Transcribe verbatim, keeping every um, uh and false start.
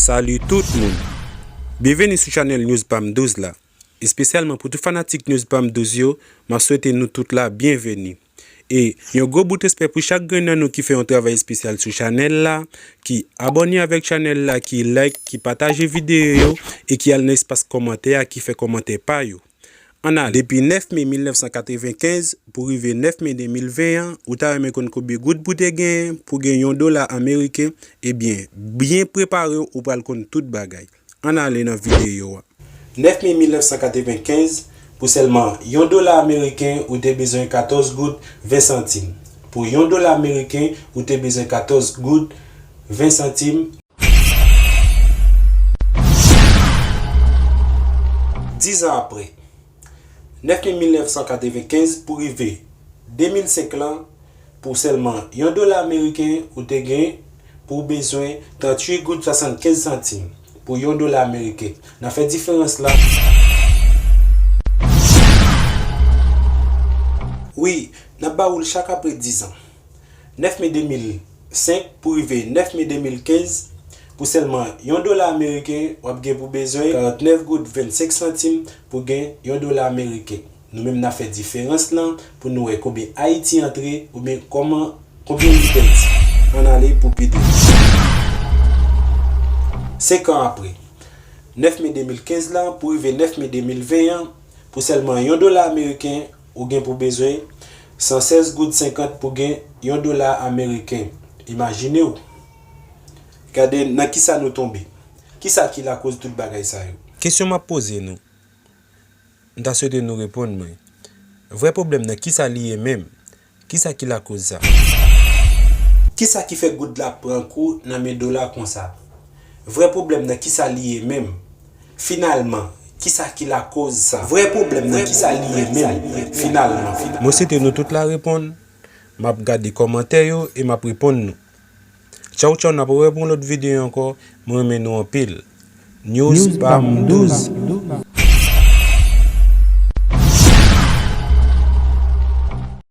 Salut tout moun! Byenveni sou chanèl News Pam douz la. Espesyalman pou tout fanatik News Pam douz yo, m ap swete nou tout la byenveni. E yon gwo bout respè pou chak grenn nan nou ki fè yon travay espesyal sou chanèl la, ki abòne avèk chanèl la, ki like, ki pataje videyo yo, e ki al nan espas kòmantè a, ki fè kòmantè pa yo. Ann ale, depi nèf me mil nèf san katrevenkenz pou rive nèf me de mil ven an, ou ta renmen konn konbyen goud pou te genyen pou gen yon dola ameriken? Ebyen, byen prepare w, ou pral konn tout bagay. Ann ale nan videyo a. Nèf me mil nèf san katrevenkenz, pou sèlman yon dola ameriken, ou te bezwen katòz goud ven santim. Pou yon dola ameriken, ou te bezwen katòz goud ven santim. Diz an apre, nèf me mil nèf san katrevenkenz pou rive de mil senk lan, pou sèlman yon dola ameriken, ou te gen pou w bezwen tranntuit goud swasannkenz santim pou yon dola ameriken. N a fè diferans la. Wi, n ap ba ou l chak apre diz an. Nèf me de mil senk pou rive nèf me de mil kenz, pou sèlman yon dola ameriken, w ap gen pou bezwen karantnèf goud vennsenk santim pou gen yon dola ameriken. Nou menm n a fè diferans lan pou nou wè konbyen Ayiti antre oubyen kòman, konbyen li pèdi. Ann ale pou pi de. Senk an apre, nèf me de mil kenz lan pou rive nèf me de mil ven an, pou sèlman yon dola ameriken, ou gen pou bezwen san sèz goud senkant pou gen yon dola ameriken. Imajine w. Gade nan kisa nou tonbe. Kisa ki lakoz tout bagay sa yo? Kesyon m ap poze nou. M ta swete nou reponn mwen. Vrè pwoblèm nan kisa li ye menm? Kisa ki lakoz sa? Kisa ki fè goud la pran kou nan men dola konsa? Vrè pwoblèm nan kisa li ye menm? Finalman, kisa ki lakoz sa? Vrè pwoblèm nan kisa li ye menm? Finalman. Mwen swete nou tout la reponn. M ap gade kòmantè yo e m ap reponn nou. Tchaw tchaw, n ap wè pou yon lòt videyo ankò. Mwen renmen nou anpil. News Pam douz.